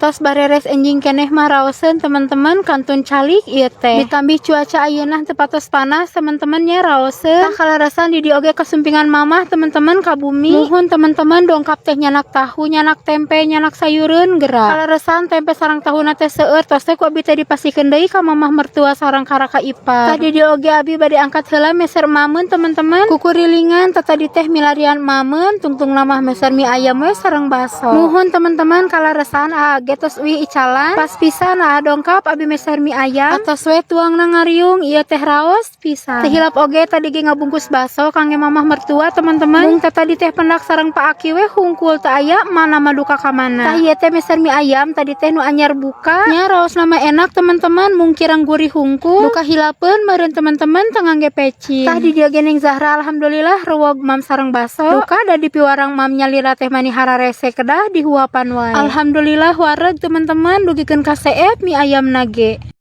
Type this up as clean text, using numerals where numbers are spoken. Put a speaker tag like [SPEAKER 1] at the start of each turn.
[SPEAKER 1] Tos bareres enjing keneh mah raoseun, teman-teman, kantun calik ieu teh. Ditambih cuaca ayeuna teu patos panas, teman-teman, nya raoseun. Tah, kaleresan di dieu oge kasumpingan mamah, teman-teman, ka bumi. Muhun, teman-teman, dongkap teh nyandak tahu, nyandak tempe, nyandak sayureun geura. Kaleresan tempe sareng tahuna teh seueur, tos teh ku abi teh dipasihkeun deui ka mamah mertua sareng ka raka ipar. Tah, di dieu oge abi bade angkat heula meser mameun, teman-teman. Kukurilingan tadi teh milarian mameun, tungtungna mah meser mie ayam we sareng baso. Muhun, teman-teman, kaleresan aa ge tos uih icalan. Pas pisan aa dongkap abi meser mie ayam. Atos we tuangna ngariung, ieu teh raos pisan. Teu hilap oge tadi ge ngabungkus baso kangge mamah mertua, teman-teman. Mung teh tadi teh pendak sareng Pak Aki we hungkul, teu aya mana mah duka ka mana. Tah, ieu teh meser mie ayam tadi teh nu anyar buka. Nya raosna mah enak, teman-teman, mung kirang gurih hungkul. Duka hilapeun meureun, teman-teman, teu ngangge pecin. Tah, di dieu ge Neng Zahra alhamdulillah rewog mam sareng baso. Duka da dipiwarang mam nyalira teh mani hararese, kedah dihuapan wae. Alhamdulillah wareg, teman-teman, dugikeun ka seep mie ayam nage.